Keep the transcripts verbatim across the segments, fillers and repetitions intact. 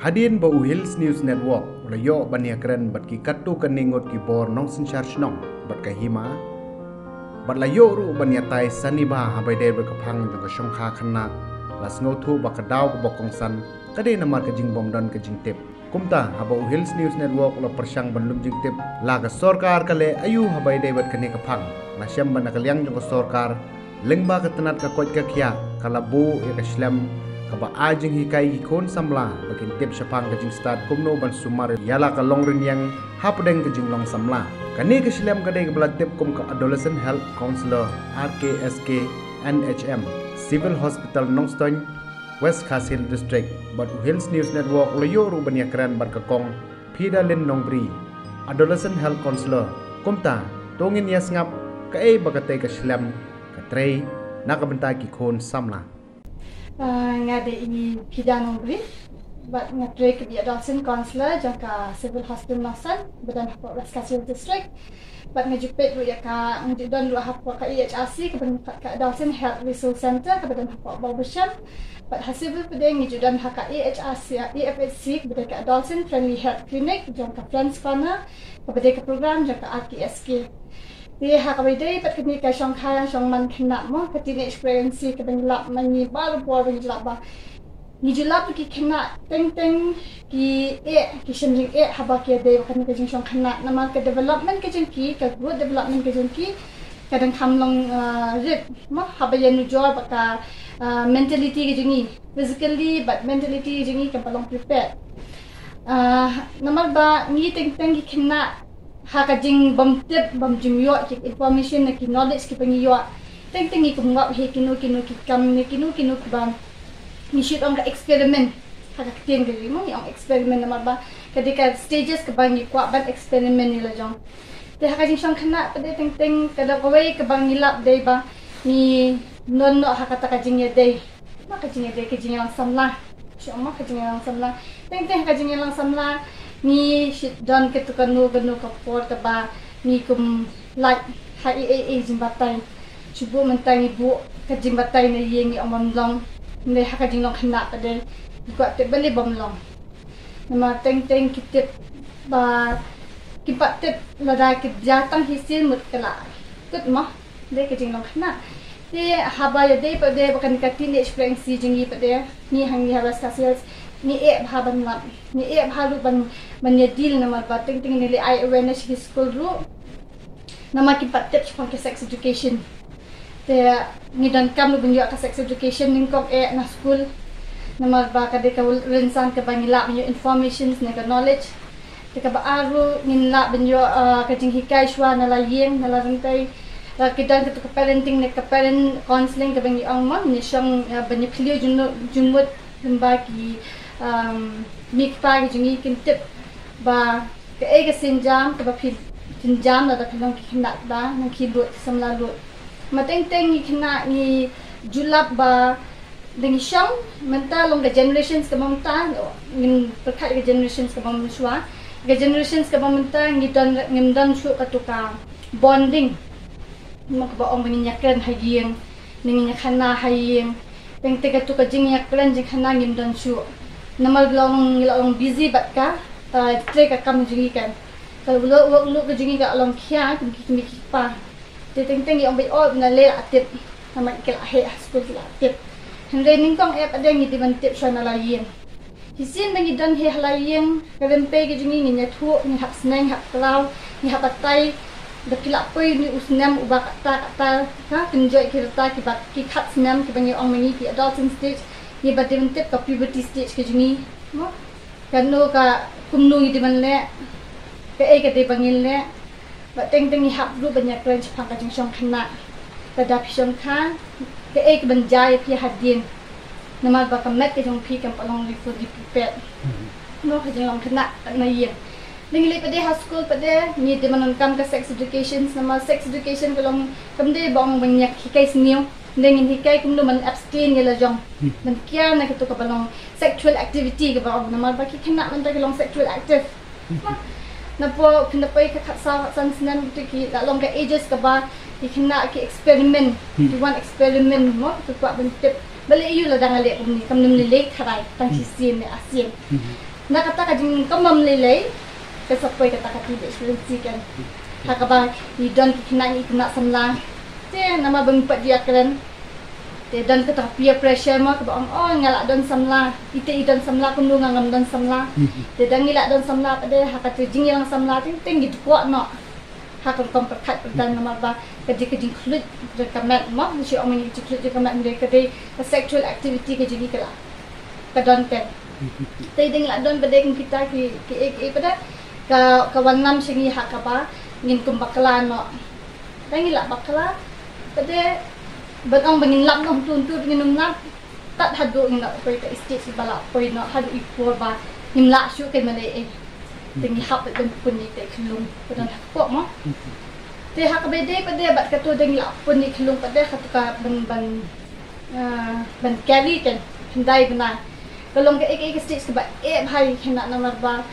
Hadien ba u Hills News Network u la ïoh ban ïakren bad ki katto katne ngut ki bor nongsynshar shnong bad ka hima, bad la ïoh ruh ban ïatai sani bha haba ïadei bad ka phang jong ka shongkha khynnah, la sngewthuh ba ka daw kaba kongsan ka dei namar ka jingbym don ka jingtip. Kumta haba u Hills News Network u la pyrshang ban lum jingtip la ka sorkar ka leh aïu haba ïadei bad kane ka phang, la shem ba na ka liang jong ka sorkar lyngba ka tnat ka koit ka khiah ka la buh ïa ka shlem kaba ai jinghikai ïa ki khun samla ba kin tip shaphang ka jingstad kumno ban sumar ïa la ka longrynïeng hapdeng ka jinglong samla. Kane ka shlem ka dei kaba la tip kum ka Adolescent Health Counselor, R K S K, N H M, Civil Hospital Nongstoiñ, West Khasi Hills District, bad u Hills News Network u la ïoh ruh ban ïakren bad ka Kong Phidalin Nongbri, Adolescent Health Counselor. Kumta to ngin ïa sngap kaei ba katei ka shlem ka trei na ka bynta ki khun samla. Ah, nga dei i Phida Nongbri, bad nga trei kum i Adolescent Counselor jong ka Civil Hospital Nongstoiñ, ba don hapoh West Khasi Hills District. Bad nga ju peit ruh ïa ka, nga ju don ruh hapoh ka A H R C, kaba ngi pat ka Adolescent Health Resource Center, kaba don hapoh Bawbashem. Bad ha Civil pat de ngi ju don ha ka A H R C, A F H C, kaba dei ka Adolescent Friendly Health Clinic jong ka Friends Corner, kaba dei ka program jong ka R K S K. Te ha kaba dei pat kane ka shongkha ïa shongman khynnah mo, ka Teenage Pregnancy, kaba ngi lap ma ngi baroh por ba ngi ju lap ba ngi ju lap ki khynnah teng teng ki eh, ki shem jingeh haba ki ïadei bad kane ka jingshong khynnah, namar ka development ka jong ki, ka growth development ka jong ki ka dang kham long, ah, rit mo, haba ïa nujor bad ka, ah, mentality ka jong ngi, physically bad mentality ka jong ngi kam pat long prepared. Ah, namar ba ngi teng teng ki khynnah ha ka jingbym tip, bym jingïoh ki information ne ki knowledge kiba ngi ïoh, teng teng ngi kum ngop hi kino kino ki kam ne kino kino kiba ngi shu ong ka experiment. Ha ka ktien ka jong ngi mo ngi ong experiment namar ba ka dei ka stages kaba ngi kwah ban experiment ïa la jong. Te ha ka jingshong khynnah pat de teng teng ka dei kawei kaba ngi lap dei ba ngi don noh ha kata ka jingïadei. Ma ka jingïadei, ka jingïalang samla. Shu ma ka jingïalang samla. Teng teng ka jingïalang samla ngi shu don kato kano kano ka por kaba ngi kum lait ha ei ei ei jingbatai. Shu buh mynta ngi buh ka jingbatai na ïing ngi ong bym long. Ngi ha ka jinglong khynnah pat de ngi kwah tip balei bym long. Namar teng teng ki tip ba kim pat tip lada ki jia tang hi sien mut ka la kut mo. Dei ka jinglong khynnah. Te haba ïadei pat de bad kane ka teenage pregnancy jong ngi pat de, ngi hangne ha West Khasi Hills ngi eh bha ban lap, ngi eh bha ruh ban, ban ïa deal namar ba teng teng ngi leh ai awareness ha ki skul ruh. Namar kim pat tip shaphang ka sex education. Te ngi donkam ruh ban ïoh ka sex education nyngkong eh na skul. Namar ba ka dei ka rynsan kaba ngi lah ban ïoh informations ne ka knowledge. Te kaba ar ruh ngin lah ban ïoh, ah, ka jinghikai shuwa na la ïing, na la ryngtei. Ah, ki don kato ka parenting ne ka parent counselling kaba ngi ong mo, ngi shong, ah, ban ïa phylliew jingmut, jingmut lyngba ki, um, mei kpa ki jong ngi kin tip ba kaei ka sienjam kaba phi sienjam lada phi long ki khynnah ba nang ki lut, ki samla lut. Ma teng teng ngi khynnah ngi ju lap ba da ngi shong mynta long ka generations kaba mynta, ngin pyrkhat ka generations kaba mynshuwa. Ka generations kaba mynta ngi don, ngim don shuh kato ka bonding. Mo kaba ong ba ngin ïakren ha ïing, ne ngin ïakhana ha ïing. Teng teng kato ka jingïakren jingkhana ngim don shuh. Namar ba long, ngi la long busy bad ka, uh, trei ka kam jong ngi kan. Ka work, workload ka jong ngi ka long khia kum ki kmie ki kpa. Te teng teng ngi ong ba ïoh na lei la tip. Namar ki la heh ha skul ki la tip. Hynrei nyngkong eh pat de ngi dei ban tip shuwa na la ïing. Shisien ba ngi don hi ha la ïing, ka rympei ka jong ngi ngin ïathuh, ngi hap sneng, hap kraw, ngi hap batai. Da phi lah poi une u snem uba katta katta, ha, kynjoh ki rta kiba ki khat snem kiba ngi ong ma ngi ki adolescent stage, ngi ba dei ban tip ka puberty stage ka jong ngi. Mo? Kano ka kumno ngi dei ban leh, kaei ka dei ba ngin leh. Bad teng teng ngi hap ruh ban ïakren shaphang ka jingshong khynnah. Lada phi shong kha, kaei kaban jia ïa phi hadien. Namar ba ka met ka jong phi kam pat long ready for the prepared. Mo ka jinglong khynnah na ïing. Ngi leh pat de ha skul pat de ngi dei ban donkam ka sex education, namar sex education ka long kam dei ba ong ban ïa hikai sniew. Ngi hikai kumno ban abstain ïa la jong. Ban kiar na kito kaba long sexual activity kaba ong namar ba ki khynnah mynta ki long sexual active. Napoh, napoh ka khatsaw khatsan snem te ki la long ka ages kaba ki khynnah ki experiment, ki wan experiment mo, ki kwah ban tip. Balei ïa u lada nga leh kumne, kam nym lei lei tharai tang shisien ne arsien. Na kata ka jingkam mam lei lei, ka sa poi kata ka tbh pregnancy kan. Ha kaba ngi don ki khynnah, ngi khynnah samla. Te namar ba ngi pat ïakren, te don kata ka peer pressure mo, kaba ong, oh, nga lah don samla. Ite i don samla, kumno nga ngam don samla. Te dang ngi lah don samla pat de, ha kata ka jingïalang samla, teng teng ngi dukok noh. Ha ka rukom pyrkhat pyrdan namar ba ka dei ka jingkhluit jong ka met mo, ngi shu ong ngi jingkhluit jong ka met, ka dei ka sexual activity ka jong ngi ka la, ka don pen. Te dang lah don pat de kum kita ki, ki, ki, pat de ka, ka wanlam sha ngi ha kaba ngin kum bakla noh. Dang ngi lah bakla pat de, ban ong ba ngin lap noh, tu tu ngin ym lap. Tad haduh ngin lah poi ka stage ba lah poi noh haduh i por ba ngim lah shuh keiñ mane eh. Te ngi hap ban pun ïa ka khyllung, ka don ha kpoh mo. Te ha kaba dei pat de bad kato dang lah pun ïa ka khyllung pat de, kato ka ban, ban, ah, ban carry kan, hyndai bnai. Ka long kaei kaei ka stage kaba eh bha ïa ki khynnah namar ba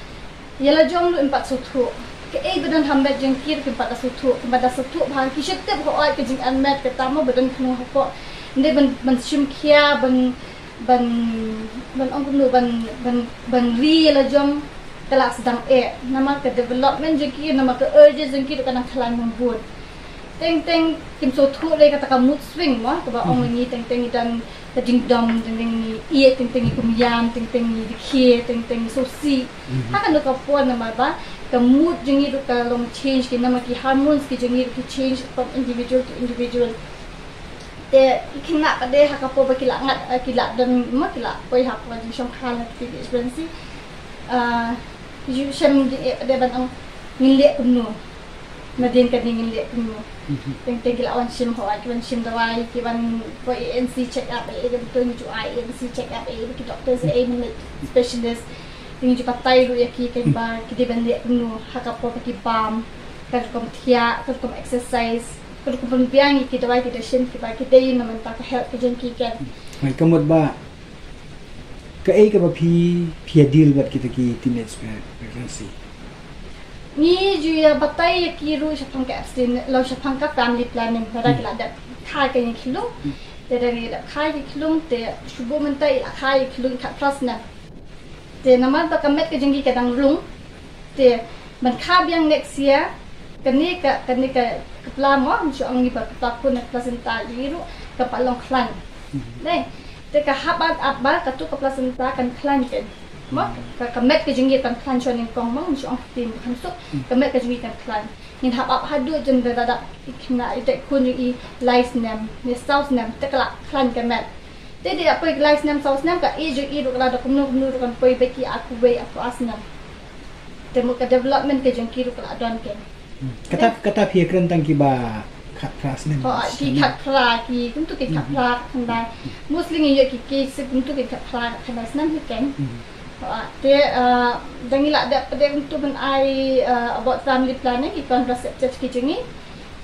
ïa la jong ruh kim pat sngewthuh. Kaei ba don ha met jong ki ruh kim pat da sngewthuh, kim pat da sngewthuh bha, ki shu tip hooid ka jingeh met kata mo ba don khyndiat hapoh. Hynrei ban, ban shim khia, ban, ban, ban ong kumno, ban, ban, ban ri ïa la jong, ka la sdang eh. Namar ka development jong ki, namar ka urges jong ki ruh ka nang khlaiñ bun. Teng teng kim sngewthuh lei kata ka mood swing mo, kaba ong ngi teng teng ngi don ka jingdom, teng teng ngi ïeit, teng teng ngi kumïam, teng teng ngi dkhie, teng teng ngi sngewsih. Ha kano ka por namar ba ka mood jong ngi ruh ka long change, ki namar ki hormones ki jong ngi ruh ki change from individual to individual. Te ki khynnah pat de ha ka por ba ki la ngat, eh, ki la don mo, ki la poi ha ka jingshongkha ha ka tbh pregnancy. Ah, ki ju shem jingeh pat de ban ong ngin leh kumno. Nadien kane ngin leh kumno. Teng teng ki la wan shim hooid, ki wan shim dawai, ki wan poi A N C check up, eh, eh, ki ju ai A N C check up, eh, ki doctors, eh, mynta specialist. Te ngi ju batai ruh ïa ki keiñ ba ki dei ban leh kumno ha ka por ba ki bam, ka rukom thiah, ka rukom exercise, ka rukom pynbiang ïa ki dawai ki dashin kiba ki dei na bynta ka health ka jong ki keiñ. Hooid, ka mut ba kaei kaba phi, phi ïa deal bad kita ki teenage pre-, pregnancy? Ngi ju ïa batai ïa ki ruh shaphang ka abstin, la shaphang ka family planning, lada ki la dep kha ïa ki khyllung. Te lada ki la dep kha ïa ki khyllung, te shu buh mynta i la kha ïa ki khyllung khatphra snem. Te namar ba ka met ka jong ki ka dang rung. Te ban kha biang next year, kane ka, kane ka, ka pla mo, ngi shu ong ngi ba ka pla khun, ka placenta jong ngi ruh ka pat long khlaiñ. Dei. Te ka hap ap ba kato ka placenta kan khlaiñ keiñ. Mo, ka, ka met ka jong ngi kan khlaiñ shwa nyngkong mo, ngi shu ong ktien ba kham suk, ka met ka jong ngi kan khlaiñ. Ngin hap ap haduh jin da, da, da, i khynnah, i dei khun jong i lai snem ne saw snem, te ka la khlaiñ ka met. Te dei ap poi lai snem saw snem, ka age jong i ruh ka la da kumno kumno ruh kan poi beit ki ha kawei ha kawei snem. Te mut ka development ka jong ki ruh ka la don keiñ. Kata, kata phi ïa kren tang kiba khatphra snem. Hooid, ki khatphra, ki kumtu ki khatphra khatkhyndai. Mostly ngi ïoh ki case kumtu ki khatphra khatkhyndai snem hi keiñ. Hooid, te, ah, dang ngi la dep pat de kumtu ban ai, ah, about family planning, ki contraceptive ki jong ngi.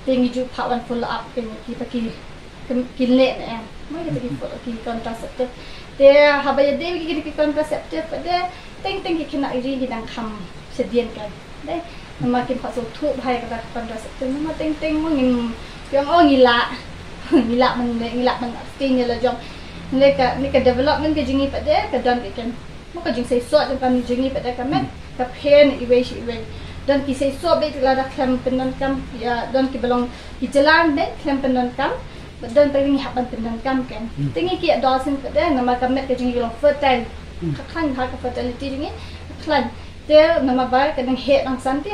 Te ngi ju phah wan follow up keiñ kiba ki, ki, ki leh ne em. Mo, kita ki follow, ki contraceptive. Te haba ïadei bad ki, ki contraceptive pat de, teng teng ki khynnah ri ki dang kham shadien keiñ. Dei, namar kim pat sngewthuh bha ïa kata ka contraceptive. Namar teng teng mo ngim, ki ong oh ngi lah, ngi lah ban, ngi lah ban abstain ïa la jong. Hynrei kane ka development ka jong ngi pat de ka don keiñ. Mo ka jingseisoh jong ka met jong ngi pat de ka met ka pher na iwei sha iwei. Don ki seisoh beit lada khlem pyndonkam, ïa, don kiba long ki jlan beit khlem pyndonkam. Bad don pat ngi hap ban pyndonkam keiñ. Te ngi ki adolescent pat de namar ka met ka jong ngi ka long fertile. Ka khlaiñ bha, ka fertility jong ngi ka khlaiñ. Te namar ba ka dang heh dang san te.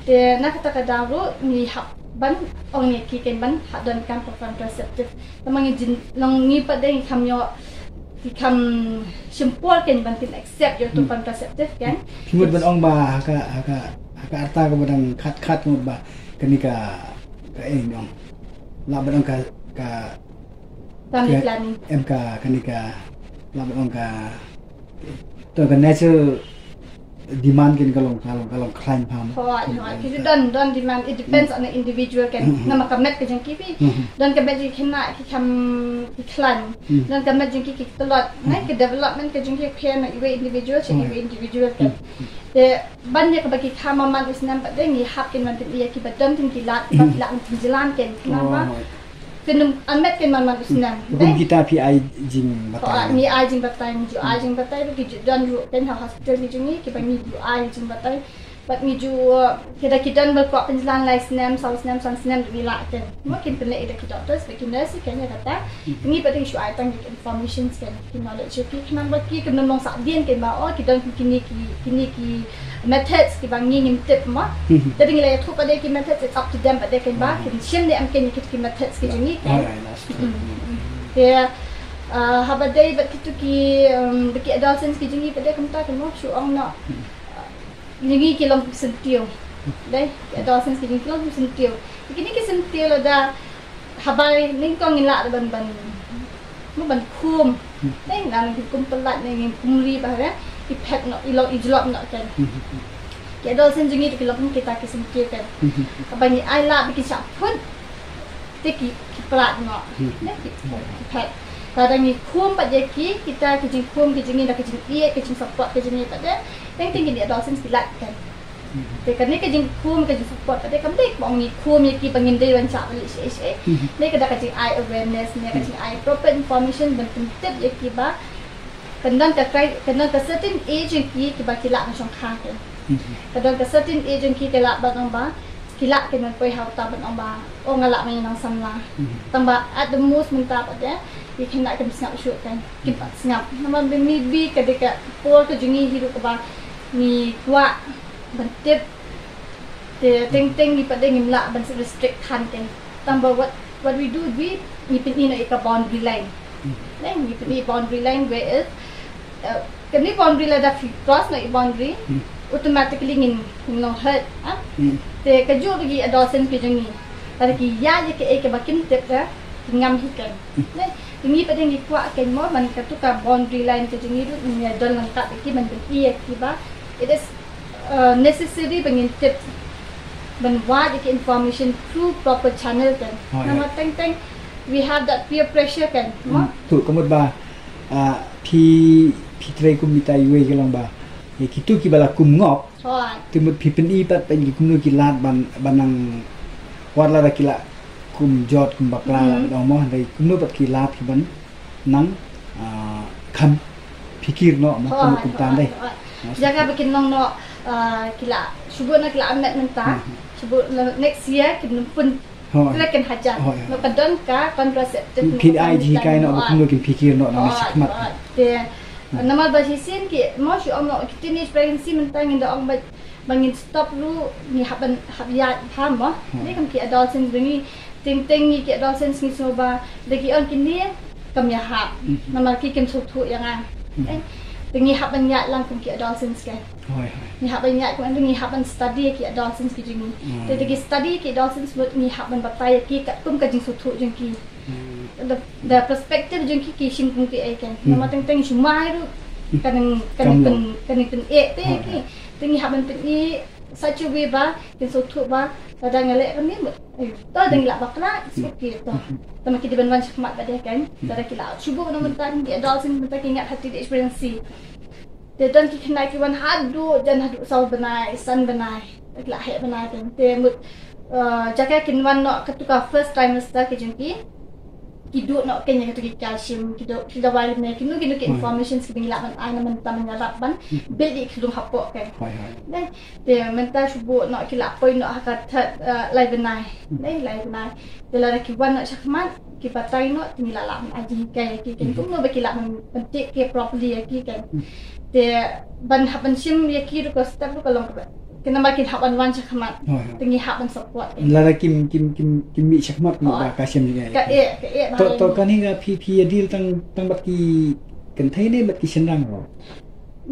Te na kata ka daw ruh ngi hap ban ong ïa ki keiñ ban hap donkam ka contraceptive. Namar ngi jin long ngi pat de ngi kham ïoh, ngi kham shim por keiñ ban pyn accept ïa uto u contraceptive keiñ. Phi mut ban ong ba ha ka, ha ka, ha ka rta kaba dang khat khat mut ba kane ka, ka, eh, ngi ong, lah ban ong ka, ka family planning. Em ka, kane ka, lah ban ong ka, to ka natural demand keiñ ka long, ka long, ka long khlaiñ bha mo. Hooid, hooid. Ki don, don demand. It depends on the individual keiñ. Namar ka met ka jong ki phi. Don ka met jong ki khynnah ki kham, ki khlaiñ. Don ka met jong ki ki tlot. Ngai ka development ka jong ki pher na iwei individual sha iwei individual keiñ. Te ban ïa kaba ki kha man man u snem pat de ngi hap keiñ ban pyni ïa ki ba don tang ki lad, ba ki lad ban pynjlan keiñ. Namar Kin ym, ym met kin man man u snem. Kum kita phi ai jingbatai. Ngi ai jingbatai, ngi ju ai jingbatai, ki ju don ruh kin ha hospital ki jong ngi, kiba ngi ju ai jingbatai. Bad ngi ju, uh, kita ki don ba kwah pynjlan lai snem, saw snem, san snem, ngi lah kin. Mo kin pynleh ïa ki doctors, bad ki nurse kin ïa kata. Ngi pat ngi shu ai tang ki information kin, ki knowledge ki khnang ba ki kin ym long sahdien kin ba, oh, ki don kine ki, kine ki methods kiba ngi ngim tip mo. Te ngi la ïathuh pat de ki methods, it's up to them pat de kin ba kin shim ne em kin ki, ki methods ki jong ngi kin. Te, uh, haba dei bad kitu ki, um, ba ki adolescents ki jong ngi pat de kumta kin mo shu ong noh. Ngi ki long kum syntiew. Dei, adolescents ki jong ngi ki long kum syntiew. Kine ki syntiew lada haba nyngkong ngin lah ban ban, mo, ban khum. Dei, ngan ki kum palat ne ngin kum ri ba re. I phet noh, i long i jlop noh kan. Ki adolescents jong ngi ki long kum kita ki syntiew kan. Haba ngi ai lah ba ki shah phut. Te ki, ki palat noh. Ne, ki, ki phet. Lada ngi khum pat ïa ki, kita ki jingkhum ki jong ngi, da ki jingïeit, ki jingsupport ki jong ngi pat de. Teng teng kine adolescents ki lait kan. Te kane ka jingkhum ka jingsupport pat de kam dei ba ngi khum ïa ki ba ngin dei ban shah bali shi shi. Ne ka da ka jingai awareness, ne ka jingai proper information ban pyntip ïa ki ba kan don ka kai, kan don ka certain age ïa ki kiba ki lah ban shongkha kan. Ka don ka certain age jong ki ki lah ban ong ba, ki lah kin ban poi ha uta ban ong ba, oh nga lah ban ïa nang samla. Tang ba at the most mynta pat de, ki khynnah kim sngap shuh kan, kim pat sngap. Namar ba maybe ka dei ka por ka jong ngi hi ruh kaba ngi kwah ban tip, te teng teng ngi pat de ngim lah ban restrict than kan. Tang ba what, what we do, we, ngi pyni noh ïa ka boundary line. Ngi pyni boundary line where is, uh, kane boundary lada phi cross noh ïa boundary, automatically ngin, ngin long hurt, ah? Te kajuh ruh ki adolescent ki jong ngi. Lada ki ïaid ïa kaei kaba kim tip de, ki ngam hi kan. Ne, ngi pat de ngi kwah kan mo ban katu ka boundary line ka jong ngi ruh ngin ïa don lang kat ïa ki ban pyni ïa ki ba it is, uh, necessary ba ngin tip ban wad ïa ki information through proper channel kan. Namar teng teng we have that peer pressure kan mo. Tu ka mut ba, ah, phi, phi trei kum kita iwei ka long ba, ïa kitu kiba la kum ngop. Te mut phi pyni pat ba ngi kumno ki lad ban, ban nang, wat la da ki la kum jot kum bakla la ba dong mo, hynrei kumno pat ki lad ki ban nang, ah, kham phikir noh mo, kumno kumta dei. Jaka ba kin long noh, ah, ki la shu buh noh ki la met mynta. Shu buh next year kin pun Hooid. Kren hajan. Hooid, hooid. Naba ka don ka contraceptive. Phi ai jinghikai noh ba kumno kin phikir noh nang shakhmat. Te namar ba shisien ki mo shu ong noh ki teenage pregnancy mynta ngin da ong ba, ba ngin stop ruh ngi hap ban hap ïaid bha mo. Dei kum ki adolescents ba ngi teng teng ngi ki adolescents ngi sngew ba da ki ong kine kam ïahap. Namar ki kim sngewthuh ïa nga. Te ngi hap ban ïaid lang kum ki adolescents ka. Hooid, hooid. Ngi hap ban ïaid kum, ngi hap ban study ki adolescents ki jong ngi. Te da ki study ki adolescents mut ngi hap ban batai ïa ki katkum ka jingsngewthuh jong ki. The, the perspective jong ki ki shim kum kiei kan. Namar teng teng shu mai ruh kan, kan, kan, kan pyneh te ïa ki. Te ngi hap ban pyni such a way ba kin sngewthuh ba lada nga leh kane mut, to da ngi lah bakla, it's okay to. Tang ma ki dei ban wan shakhmat ba dei kan. Lada ki la shu buh noh mynta ki adolescents mynta ki ngat ha teenage pregnancy. Te don ki khynnah ki wan haduh jan haduh saw bnai, san bnai. Ki la heh bnai kan. Te mut, uh, jaka kin wan noh katu ka first trimester ki jong ki. Ki duh noh kan ïa katu ki calcium, ki duh, ki dawai lymne, kino kino ki information kiba ngi lah ban ai na mynta ban ïarap ban build ïa ki lum hapoh kan. Te mynta shu buh noh ki la poi noh ha ka third, uh, lai bnai. Lai bnai. Te lada ki wan noh shakhmat ki batai noh, te ngi la lah ban ai jinghikai ïa ki kan. Kumno ba ki lah ban, ban take care properly ïa ki kan. Te ban hap ban shim ïa ki ruh ka step ruh ka long kaba, kane ba kin hap ban wan shakhmat. Te ngi hap ban support. Lada kim, kim, kim, kim mih shakhmat kumno ba ka shim ïa ki. Ka eh, ka eh. To, to kane ka phi, phi ïa deal tang, tang bad ki kynthei ne bad ki shynrang ruh?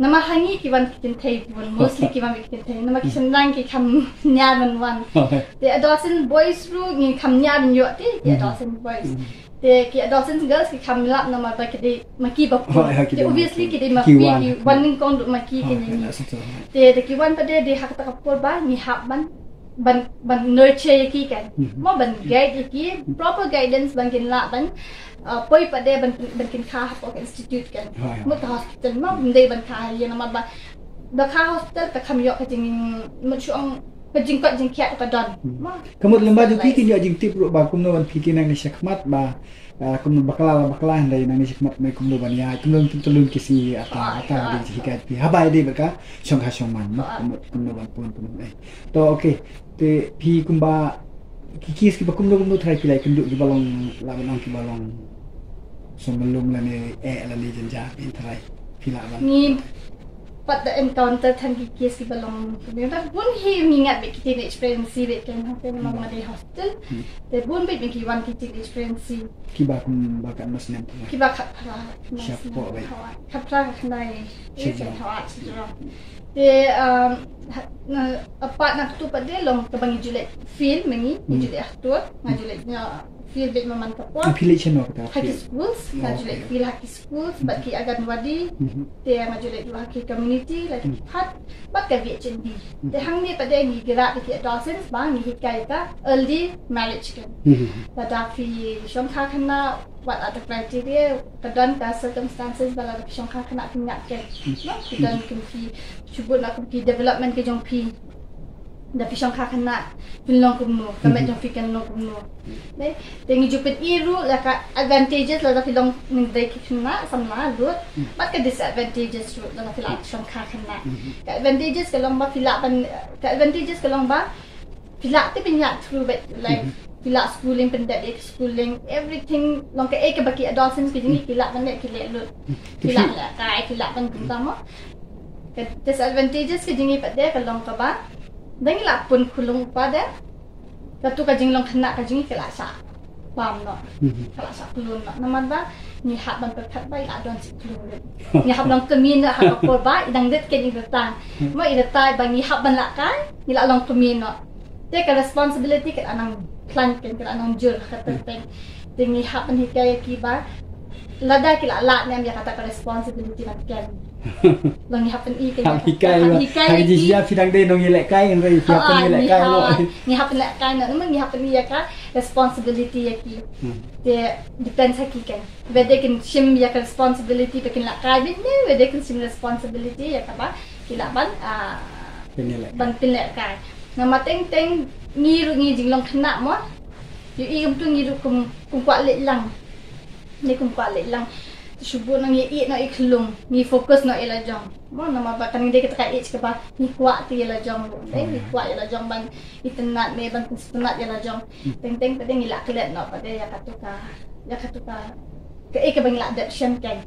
Namar ha ngi ki wan ki kynthei bun, mostly ki wan ki kynthei. Namar ki shynrang ki kham nia ban wan. Te adolescent boys ruh ngi kham nia ban ïoh te ki adolescent boys. Te ki adolescent girls ki kham lap namar ba ki dei ma ki ba pun. Te obviously ki dei ma ki, ki wan nyngkong ruh ma ki. Te da ki wan pat de, de ha kata ka por ba ngi hap ban, ban, ban nurture ïa ki kan. Mo ban guide ïa ki, proper guidance ban kin lah ban, uh, poi pat de ban, ban kin kha hapoh ka institute kan. Mut ka hospital mo, ym dei ban kha ha ïing namar ba da kha hospital te kham ïoh ka jing, mut shu ong ka jingkoit jingkhiah ka don. Hmm. Mo. Ka mut lem bad jong phi kin ïoh jingtip ruh ba kumno ban phi kin nangne shakhmat ba, ah, kumno bakla la bakla hynrei nangne shakhmat me kumno ban ïa, kumno ban pyntylun ki sngi ata, ah, ata, ah, dei jinghikai phi. Haba ïadei bad ka shongkha shongman, mo. Ah. Kumno, kumno ban pun, kumno, eh. To, okay. Te phi kumba ki case kiba kumno kumno tharai phi la ïakynduh kiba long, lah ban ong kiba long sngewlem lane eh lane jynjar phi tharai phi lah ban. Ngi pat da encounter tang ki case kiba long kumne. Bun hi ngi ngat bad ki teenage pregnancy bad kan hangte namar nga dei hostel. Hmm. Te bun bad ki wan ki teenage pregnancy. Kiba kumba katno snem tharai? Kiba khatphra. Shapoh bad. Khatphra khyndai. Shajrong. Te, um, ha, na, apart na katu pat de long kaba ngi ju leit field ma ngi, ngi ju leit ha ktur, nga ju leit, nga field bad ma man ka por. Phi leit shano kata? Ha ki schools, nga ju leit field ha ki schools, bad ki Anganwadi, te nga ju leit ha ki community, la ki pat, bad ka V H N D. Te hangne pat de ngi ïarap ïa ki adolescents ba ngi hikai ka early marriage kan. Lada phi shongkha khynnah, what are the criteria, ka don ka circumstances ba lada phi shongkha khynnah phi ñiah kan. No, ki don kum ki, shu bud na kum ki development ka jong phi. Da phi shongkha khynnah phin long kumno, ka met jong phi kan long kumno. Ne, te ngi ju pyni ruh la ka advantages lada phi long nongdei ki khynnah samla lut. Bad ka disadvantages ruh lada phi la shongkha khynnah. Ka advantages ka long ba phi lah ban, ka advantages ka long ba phi lah te phin ïaid through bad life. Phi lah schooling, pyndep ïa ki schooling, everything, long kaei kaba ki adolescents ki jong ngi ki lah ban leh ki leh lut. Ki lah lehkai, ki lah ban kumta mo. Ka disadvantages ka jong ngi pat de ka long kaba da ngi lah pun khulung pat de, katu ka jinglong khynnah ka jong ngi ka lah shah bam noh. Ka lah shah klun noh. Namar ba ngi hap ban pyrkhat ba i lah don shi klun. Ngi hap long kmie noh ha ka por ba i dang rit ken i rta. Mo i rta ba ngi hap ban lehkai, ngi lah long kmie noh. Te ka responsibility ka la nang khlaiñ ken, ka la nang jur ha ka tyrpeng. Te ngi hap ban hikai ïa ki ba lada ki la lah ne em ïa kata ka responsibility ban ken. Long ngi hap ban i ken. Hap hikai, hap hikai ïa ki. Phi dang dei nongïalehkai, ngi hap ban lehkai noh. Ngi hap ban lehkai noh, ngi hap ban i ïa ka responsibility ïa ki. Te depends ha ki ken. Whether kin shim ïa ka responsibility ba kin lehkai bad ne whether kin shim responsibility ïa kaba ki lah ban, ah, ban pynlehkai. Namar teng teng ngi ruh ngi jinglong khynnah mo. Ïohi kumtu ngi ruh kum, kum kwah leit lang. Ngi kum kwah leit lang. Shu bun ngi ïeh noh ïa i khyllung, ngi focus noh ïa la jong. Mo namar ba kan ngi dei kata ka age kaba ngi kwah te ïa la jong ruh. Ngi kwah ïa la jong ban itynnad ne ban pynsngewtynnad ïa la jong. Teng teng pat de ngi lah klet noh pat de ïa katu ka, ïa katu ka kaei kaba ngi lah dep shem ken.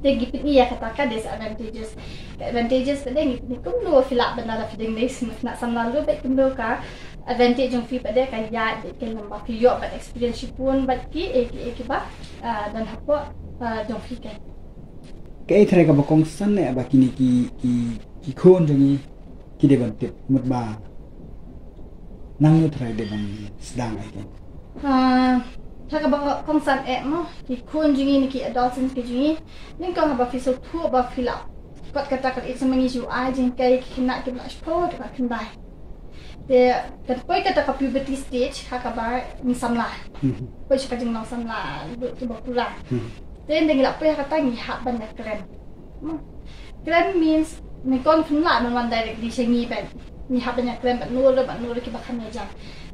Te ngi pyni ïa kata ka disadvantages. Ka advantages pat de ngi pyni kumno phi lah ban lada phi dang dei khynnah samla lut bad kumno ka advantage jong phi pat de ka ïaid bad ken lem ba phi ïoh ban experience shibun bad kiei kiei kiba, ah, don hapoh, ah, jong phi ken. Kaei tharai kaba kongsan ne ba kine ki, ki, ki khun jong ngi ki dei ban tip mut ba nangno tharai dei ban sdang ai ken. Ah, ha kaba kongsan eh mo, ki khun jong ngi ne ki adolescents ki jong ngi, nyngkong haba phi sngewthuh ba phi lah kot kata ka age ma ngi ju ai jinghikai ki khynnah kiba lah shiphew ka khyndai. Te kan poi kata ka puberty stage ha kaba ngi samla. Poi sha ka jinglong samla lut kiba pura. Te ynda ngi lah poi ha kata ngi hap ban ïakren. Kren means nyngkong phin lah ban wan directly sha ngi ban. Ngi hap ban ïakren bad no ruh bad no ruh kiba kham ïajan.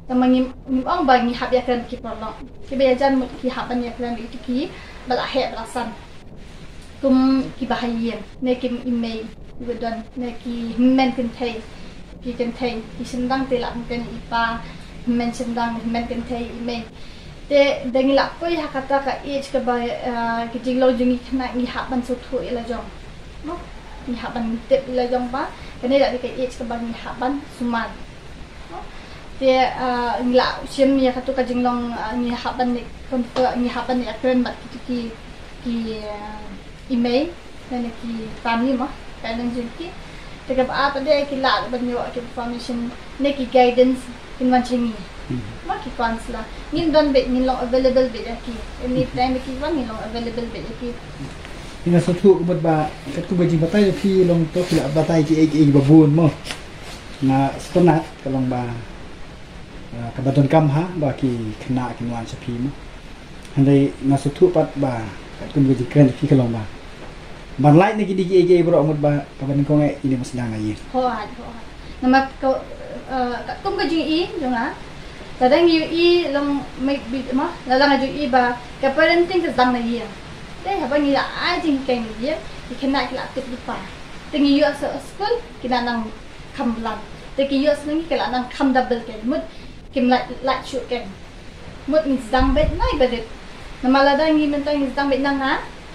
Tangba ngim, ngim ong ba ngi hap ïakren bad ki paralok. Kiba ïajan mut ki hap ban ïakren bad kito kiba la heh ba la san. Kum kiba ha ïing ne ki i mei kiba don ne ki hynmen kynthei. Ki kynthei ki shynrang te lah ban kren i pa, hynmen shynrang, hynmen kynthei i mei. Te da ngi lah poi ha kata ka age kaba, eh, ki jinglong jong ngi khynnah ngi hap ban sngewthuh ïa la jong. Mo? Ngi hap ban tip ïa la jong ba kane da dei ka age kaba ngi hap ban sumar. Mo? Te, eh, ngi lah shim ïa katu ka jinglong, eh, ngi hap ban leh confirm, ngi hap ban leh kren bad kito ki, ki, eh, i mei. Lane ki family mo, parents jong ki. Te kaba ar pat de ki lah ban ïoh ki information ne ki guidance kin wan sha ngi. Mo ki counselor. Ngin don bad ngin long available bad ïa ki. Anytime ki wan ngin long available bad ïa ki. Nga sngewthuh kumta ba katkum ka jingbatai jong phi long to phi la batai kiei kiei ba bun mo. Nga sngewtynnat ka long ba, ah, kaba donkam ha ba ki khynnah kin wan sha phi mo. Hynrei nga sngewthuh pat ba katkum ka jingkren jong phi ka long ba ban lait na kine kiei kiei baroh mut ba kaba nyngkong eh ine ba sdang na ïing. Hooid, hooid. Namar ka, eh, katkum ka jingïohi jong nga, lada ngi ïohi long, maybe, mo, lada nga jingïohi ba ka parenting ka sdang na ïing. Te haba ngi la ai jinghikai na ïing, ki khynnah ki la tip lypa. Te ngi ïoh sa skul, ki la nang kham blan. Te ki ïoh sa ngi, ki la nang kham double kein. Mut kim lait, lait shuh kein. Mut ngi sdang beit na i barit. Namar lada ngi mynta ngi sdang beit na nga,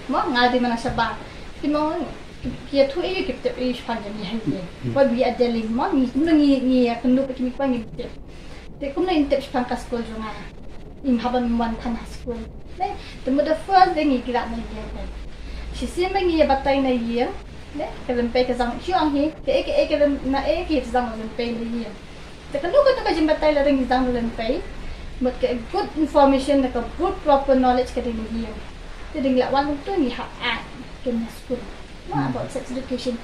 mo, nga dei ma nang shabar. Ki mo, ki, ki ïathuh ïa ki, tip ïa ki shaphang jong ngi ha ïing. What we are dealing, mo, ngi kumno ngi, ngi ïa kynduh ki, ngi kumno ngi tip. Te kumno in tip shaphang ka skul jong nga. Im haba im wan than ha skul. Ne, te mut da first day ngi kila na ïing. Shisien ba ngi ïa batai na ïing. Ne, ka lynti ka sdang shuh hi. Ka e ka e ka lynti na e ka sdang lynti na ïing. Te kano kano ka jingbatai lada ngi sdang lynti. Mut ka good information, da ka good proper knowledge ka dei na ïing. Te dang la wan tu ngi hap ai kum na skul. Mo, about sex education.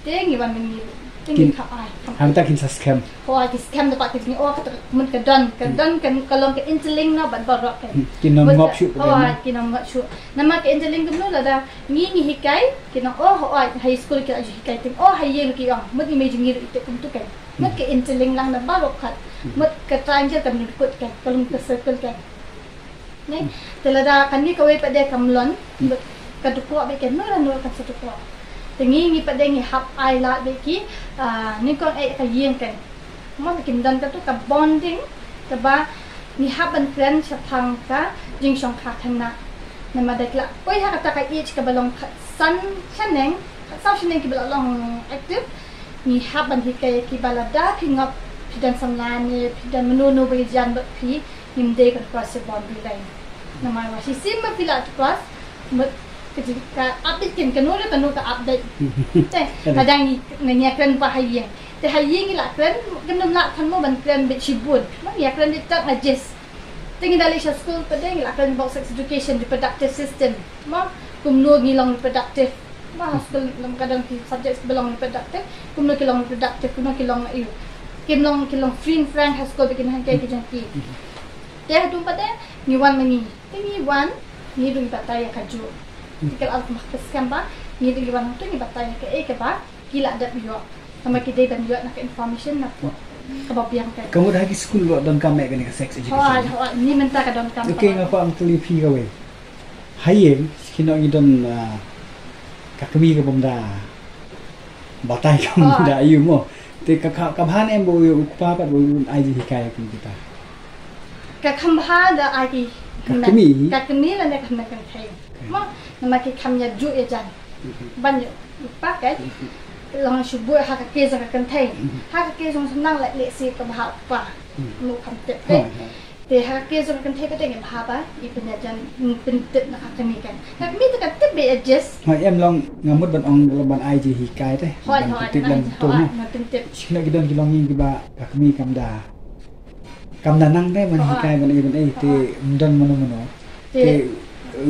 Te ngi wan mynta. Te ngi hap ai. Hangta kin sa skhem. Hooid, ki skhem da pat ki jingong, oh, kata mut ka don, ka don, ka, ka long ka interlink na bad baroh ka. Ki nang ngop shuh. Hooid, ki nang ngop shuh. Namar ka interlink kumno lada ngi ngi hikai, ki nang, oh, hooid, high school ki la ju hikai, te, oh, ha ïing ki ong. Mut ngi mei jong ngi ruh ite kumtu ka. Mut ka interlink lang da baroh kat. Mut ka triangle ka mut kut ka, ka long ka circle ka. Ne? Te lada kane kawei pat de kam long, mut ka dukok beit ka, nora nora kan sa dukok. Te ngi ngi pat de ngi hap ai lad beit ki, ah, nyngkong eh ka ïing ka. Mo, kim don katu ka bonding, kaba ngi hap ban kren shaphang ka jingshongkha khynnah. Namar da ki la poi ha kata ka age kaba long khatsan shaneng, khatsaw shaneng kiba la long active. Ngi hap ban hikai ïa ki ba lada phi ngop, phi don samla ne phi don mano mano ba ïajan bad phi, ngim dei ban cross ïa boundary line. Namar ba shisien ba phi la cross, mut ka jing, ka update kin kano re kano ka update. Te hadang ngi, ngi ïa kren ba ha ïing. Te ha ïing ngi la kren, kin ym lah than mo ban kren beit shibun. Mo, ngi ïa kren beit tang na gist. Te ngi da leit sha skul pat de ngi la kren about sex education, reproductive system. Mo, kumno ngi long reproductive. Mo, ha skul lam ka don ki subjects ba long reproductive. Kumno ki long reproductive, kumno ki long, ïa, kim long, ki long free and frank ha skul ba kin hangkei ki jong ki. Te haduh pat de ngi wan ma ngi. Te ngi wan, ngi dang batai ïa kajuh. Te ka la kum ha ka skhem ba ngi dang wan, te ngi batai ïa kaei kaba ki la dep ïoh. Namar ki dei ban ïoh na ka information na pdeng kaba biang ka. Ka mut ha ki skul ruh donkam eh kane ka sex education. Hooid, hooid, ni mynta ka donkam. Okay, nga kwah ban kylli phi kawei. Ha ïing, kino ngi don, ah, ka kmie ka bym da batai, ka bym da ïoh mo. Te ka, ka, ka bha ne em ba u kpa pat ba un ai jinghikai ïa kita. Ka kham bha da ai ki. Ka kmie. Ka kmie lane ka kmie kynthei. Mo, namar ki kham ïa ju ïa jan. Ban ïa, ïa pa ka. Long shu buh ha ka case ka kynthei. Ha ka case jong u samla leh, lehse ka bha u kpa. Mo, kham tip ka. Te ha ka case jong ka kynthei ka te ngi bha ba i pynïajan, pyntip na ka kmie ka. Ka kmie te ka tip beit adjust. Hooid, em long nga mut ban ong long ban ai jinghikai te. Hooid, ban hooid, pyntip ban to. Hooid, ban pyntip. Shisha ki don ki longïing kiba ka kmie kam da. Kam da nang te ban hikai ban ei ban ei te ym don mano mano. Te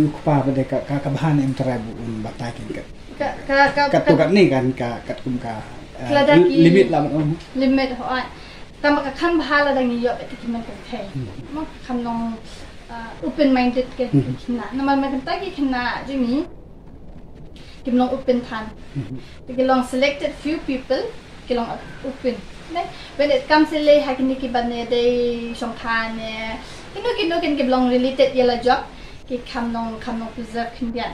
u kpa ba de ka, ka, ka bha ne em trai ba un batai kin kat. Ka, ka, ka, kat to kat ne kan ka, katkum ka, eh, limit la ban ong. Limit, hooid. Tang ba ka kham bha lada ngi ïoh beit ki kmie kynthei. Mo, ka kham long, eh, open minded ki khynnah. Namar mynta ki khynnah jong ngi kim long open than. Te ki long selected few people, ki long open. Ne? When it comes to leh ha kine kiba ne dei shongkha ne kino kino kin ki long related ïa la jong, ki kham long, kham long preserve khyndiat.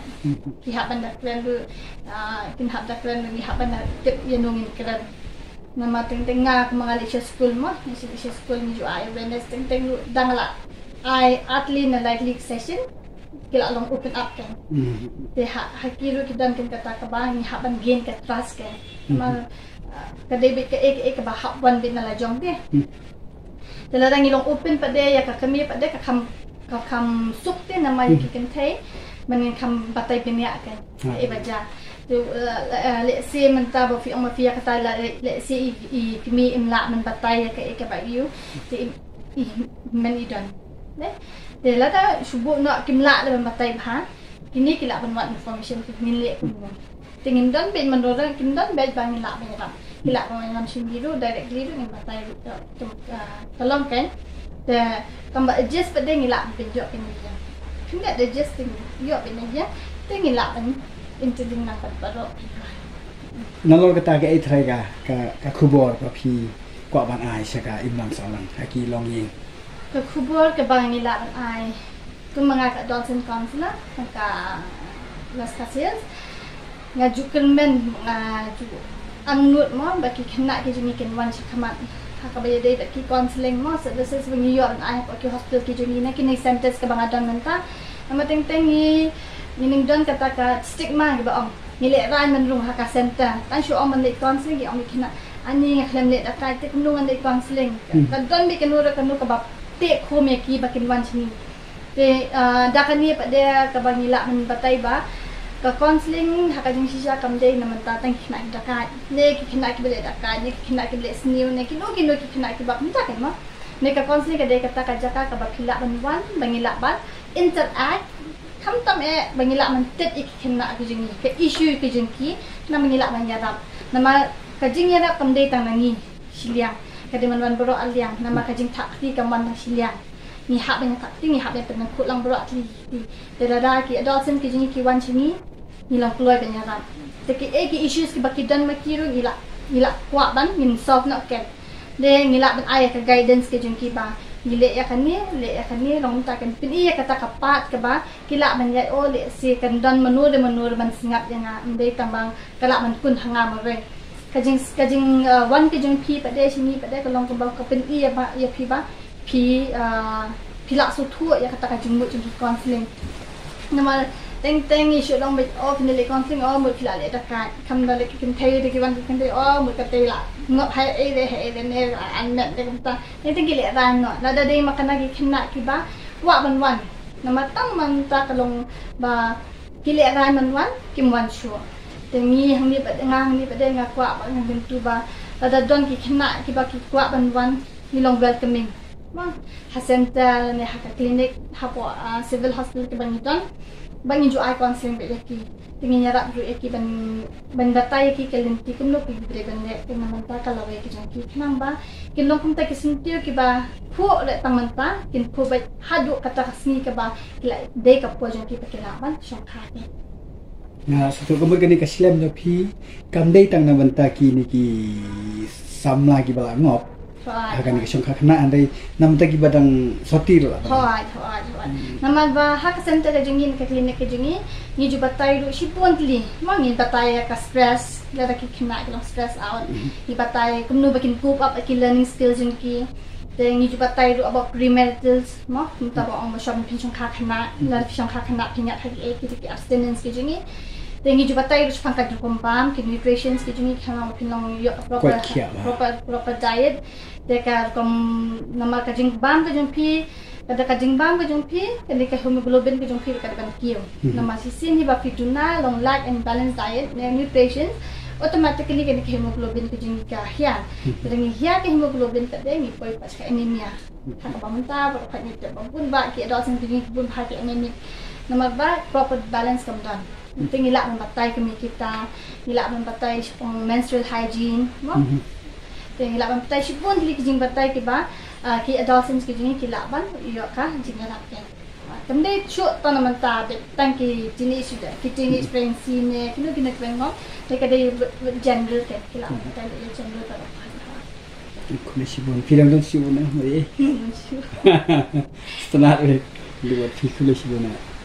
Ki hap ban da kren ruh, ah, kin hap da kren ruh, ngi hap ban da tip ïa no ngin kren. Namar teng teng nga kumba nga leit sha skul mo, ngi leit sha skul ngi ju ai awareness teng teng ruh dang la ai early na likely session. Ki la long open up kan. Te ha, ha ki ruh ki don kan kata kaba ngi hap ban gain ka trust kan. Namar, ah, ka dei beit kaei kaei kaba hap wan beit na la jong te. Te lada ngi long open pat de ïa ka kmie pat de ka kham, ka kham suk te namar ïa ki kynthei. Ban ngin kham batai bniah kan. Kaei ba jia. Te, eh, eh, lehse mynta ba phi ong ma phi ïa kata la, lehse i, i kmie im lah ban batai ïa kaei kaba ïoh. Te i, i men i don. Ne? Te lada shu buh noh kim lah leh ban batai bha. Kine ki lah ban wad information ki ngin leh kumno. Te ngim don beit man ruh, kim don beit ba ngin lah ban ïarap. Ki lah ban ïarap sha ngi ruh, directly ruh ngin batai ruh, eh, tum, eh, ka long kan. Te kam ba adjust pat de ngi lah ban ïoh kane ïa. Khyndiat adjust te ngi ïoh kane ïa. Te ngi lah ban interlink nang pat baroh. Nalor kata ka, eh, trai ka, ka, ka khubor ka phi kwah ban ai sha ka imlang sahlang ha ki longïing. Ka khubor kaba ngi lah ban ai, kum ma nga ka adolescent counselor ha ka West Khasi Hills, nga ju kyrmen, nga ju angnud mo ba ki khynnah ki jong ngi kin wan sha khmat ha kaba ïadei bad ki counselling mo services ba ngi ïoh ban ai ha ki hospital ki jong ngi na kine ki centers kaba nga don mynta. Namar teng teng ngi, ngi ning don kata ka stigma kiba ong ngi lehraiñ man rung ha ka center. Tang shu ong ban leit counselling ki ong ki khynnah, ani nga khlem leit da kai te kumno ngan leit counselling. Hmm. Ka don beit kano re kano kaba teh khum ïa ki ba kin wan sha ngi. Te, ah, da kane pat de kaba ngi lah ban batai ba ka counselling ha ka jingshisha kam dei na mynta tang ki khynnah ki da kai, ne ki khynnah kiba leh da kai, ne ki khynnah kiba leh sniew, ne kino kino ki khynnah kiba kumta kan mo. Ne ka counselling ka dei kata ka jaka kaba phi lah ban wan ba ngi lah ban interact, khamtam eh ba ngi lah ban tip ïa ki khynnah ki jong ngi, ka issue ki jong ki, namar ngi lah ban ïarap. Namar ka jingïarap kam dei tang na ngi shiliang, ka dei man wan baroh arliang, namar ka jingthap kti kam wan tang shiliang. Ngi hap ban ïa thap kti, ngi hap ban pynlong khuid lang baroh arliang. Te lada ki adolescent ki jong ngi ki wan sha ngi, ngi long kloi ban ïarap. Te ki, eh, ki issues kiba ki don ma ki ruh ngi lah, ngi lah kwah ban ngin solve noh ken. De ngi lah ban ai ka guidance ka jong ki ba ngi leh ïa kane, leh ïa kane, long mynta kan pyni ïa kata ka part kaba ki lah ban ïa, oh, lehse kan don mano de mano de ban sngap ïa nga, ym dei tang ba ka lah ban kun ha nga marwei. Ka jing, ka jing, uh, wan ka jong phi pat de sha ngi pat de ka long kaba ka pyni ïa ba, ïa phi ba phi, ah, phi lah sngewthuh ïa kata ka jingmut jong ki counselling. Namar teng teng ngi shu ong ba, oh, phi leh counselling, oh, mut phi lah leh da kai. Kam da leh ki kynthei de ki wan ki kynthei, oh, mut katei lah ngop ha ei de ha ei de ne, ah, an met de kumta. Teng teng ki lehraiñ noh. Lada dei ma kane ki khynnah kiba kwah ban wan. Namar tang mynta ka long ba ki lehraiñ ban wan, kim wan shuh. Te ngi hangne pat, nga hangne pat de nga kwah ba ngan kyntu ba lada don ki khynnah kiba ki kwah ban wan, ngi long welcoming. Ma, ha center ne ha ka clinic, hapoh, ah, civil hospital kiba ngi don, ba ngi ju ai counselling beit ïa ki. Te ngin ïarap ruh ïa ki ban, ban batai ïa ki ka lynti kumno ki dei ban leh, kane mynta ka lawei ka jong ki khnang ba kin long kumta ki syntiew kiba phuh leh tang mynta, kin phuh beit haduh kata ka sngi kaba ki la dei ka por jong ki ba ki lah ban shongkha ki. Nga sngewthuh ka mut kane ka slem jong phi kam dei tang na bynta kine ki samla kiba la ngop ha kane ka shongkha khynnah, hynrei na bynta kiba dang soti ruh la. Hooid, hooid, hooid. Namar ba ha ka center ka jong ngi, ka clinic ka jong ngi, ngi ju batai ruh shibun tylli. Mo, ngi batai ïa ka stress, lada ki khynnah ki long stress out. Ngi batai kumno ba kin cope up ïa ki learning skills jong ki. Te ngi ju batai ruh about prenatal, mo, mynta ba ong ba shwa ban pynshongkha khynnah, lada phi shongkha khynnah phi ngat ha kiei kiei ki abstinence ki jong ngi. Te ngi ju batai ruh shaphang ka rukom bam, ki nutritions ki jong ngi, khnang ba phin long ïoh ka proper, proper, proper diet. Te ka rukom, namar ka jingbam ka jong phi, lada ka jingbam ka jong phi, kane ka hemoglobin ka jong phi ka dei ban kiew. Namar shisien hi ba phi duna long lack and balance diet ne nutrition, automatically kane ka hemoglobin ka jong ngi ka hiar. Lada ngi hiar ka hemoglobin ka dei ngi poi pat sha ka anemia. Ha kaba mynta baroh pat ngi tip ba bun ba ki adolescent ki bun ba ki anemic. Namar ba proper balance kam don. Te ngi lah ban batai kumne kita, ngi lah ban batai shaphang menstrual hygiene, mo? Te ngi lah ban batai shibun tylli ki jingbatai kiba, ah, ki adolescent ki jong ngi ki lah ban ïoh ka jingïarap. Kam dei shuh tang na mynta, dei tang ki teenage, ki teenage pregnancy ne kino kino ki bangong, te ka dei general, ki lah ban batai general baroh. Khublei shibun. Phi dang don shibun, eh, Mari? Hmm, shu. Sngewtynnat, eh. Khublei shibun, eh.